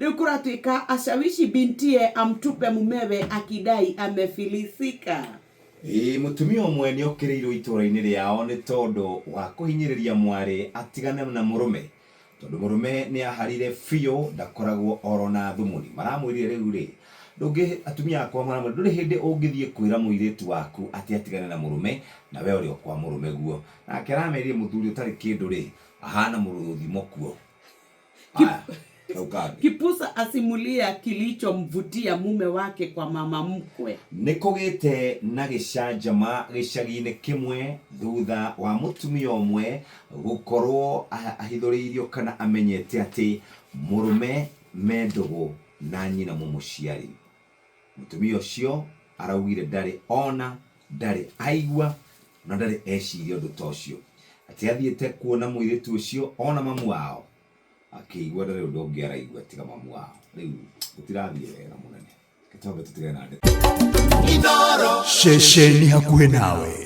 Rĩu kũratuĩka ashawishi bintie amtupe mumewe akidai amefilisika. Ĩĩ mũtumia ũmwe nĩ okĩrĩirwo itũra-inĩ rĩao nĩ tondũ wa kũhinyĩrĩria mwarĩ atigane na mũrũme tondũ mũrũme nĩ aharire biũ ndakoragwo oro na thumuni. Maramwĩrire rĩu rĩ ndũngĩ atumia akwa maramwĩra ndũrĩ hĩndĩ ũngĩthiĩ kwĩra mũirĩtu waku atĩ atigane na mũrũme na we ũrĩ o kwa mũrũme guo. Nake aramerire mũthuri ũtarĩ kĩndũ rĩ ahana mũrũthi mũkuo. Aya, kau kangĩ. Kipusa asimulia kilichomvutia mume wake kwa mama mkwe. Nĩ kũgĩte na gĩcanjama gĩcagi-inĩ kĩmwe thutha wa mũtumia ũmwe gũkorwo ahithũrĩirio kana amenyete atĩ mũrũme me ndũgũ na nyina mũmũciari. Mũtumia ũcio araugire ndarĩ ona, ndarĩ aigua na ndarĩ eciria ũndũ ta ũcio. Atĩ athiĩte kuona mũirĩtu ũcio ona mamu wao akĩigua ndarĩ ũndũ ũngĩ araigua tiga mamu wao. Rĩu gũtirathiĩ wega mũnene. Reke twambe tũtigane na ndeto. Ceceni hakuhĩ nawe.